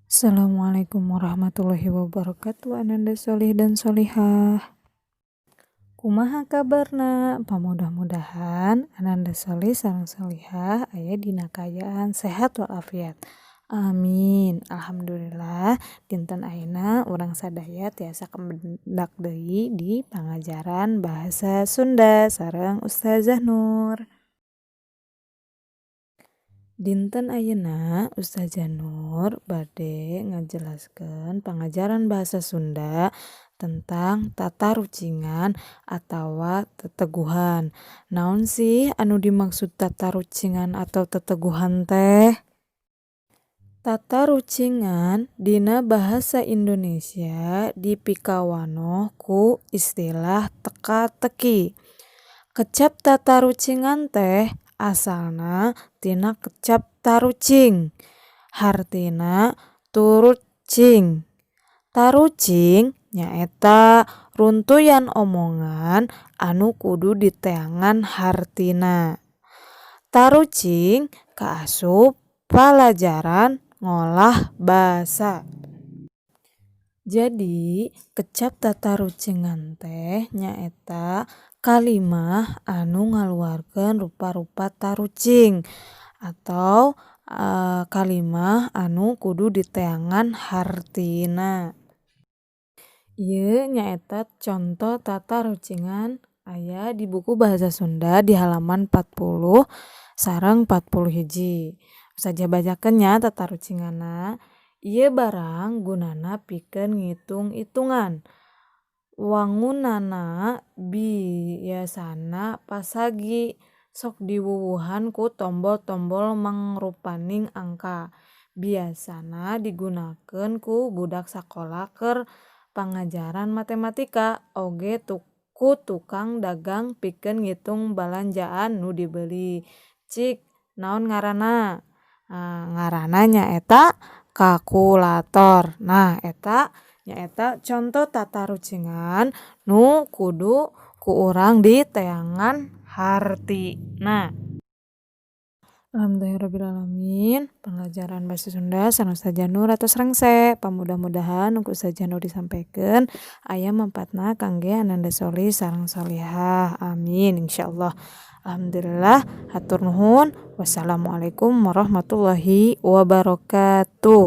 Assalamualaikum warahmatullahi wabarakatuh, ananda solih dan solihah. Kumaha kabarna? Pamudah-mudahan ananda solih sareng solihah aya dina kaayaan sehat walafiat. Amin. Alhamdulillah, dinten ayeuna urang sadaya tiasa kapendak deui di pangajaran bahasa Sunda sareng Ustazah Nur. Dinten ayeuna Ustazah Nur bade ngajelaskeun pangajaran bahasa Sunda tentang tatarucingan atawa teteguhan. Naon sih anu dimaksud tatarucingan atau teteguhan teh? Tatarucingan dina bahasa Indonesia dipikawanoh ku istilah teka-teki. Kecap tatarucingan teh asalna tina kecap tarucing, hartina turut cing. Tarucing nyaeta runtuyan omongan anu kudu diteangan hartina. Tarucing kaasup palajaran ngolah basa. Jadi kecap tatarucingan teh nyaeta kalimah anu ngaluarkeun rupa-rupa tarucing atau kalimah anu kudu diteangan hartina. Ieu nyaeta conto tatarucingan aya di buku bahasa Sunda di halaman 40 sareng 41. Ustazah bacakeun nya tatarucinganna. Ieu barang gunana pikeun ngitung-itungan. Wangunana biasana pasagi, sok diwuwuhan ku tombol-tombol mangrupaning angka. Biasana digunakeun ku budak sakola keur pangajaran matematika oge ku tukang dagang pikeun ngitung balanjaan nu dibeli. Cik naon ngaranna? Ngaranna nyaeta kalkulator. Nah, eta nyaeta conto tatarucingan nu kudu ku urang diteangan hartina. Alhamdulillahirobbilalamin, pelajaran bahasa Sunda sareng Ustazah Nur atos rengse. Pamudah-mudahan nu ku Ustazah Nur disampaikan aya mangpaatna kangge ananda solih sareng solihah. Amin, insyaallah. Alhamdulillah, hatur nuhun. Wassalamualaikum warahmatullahi wabarakatuh.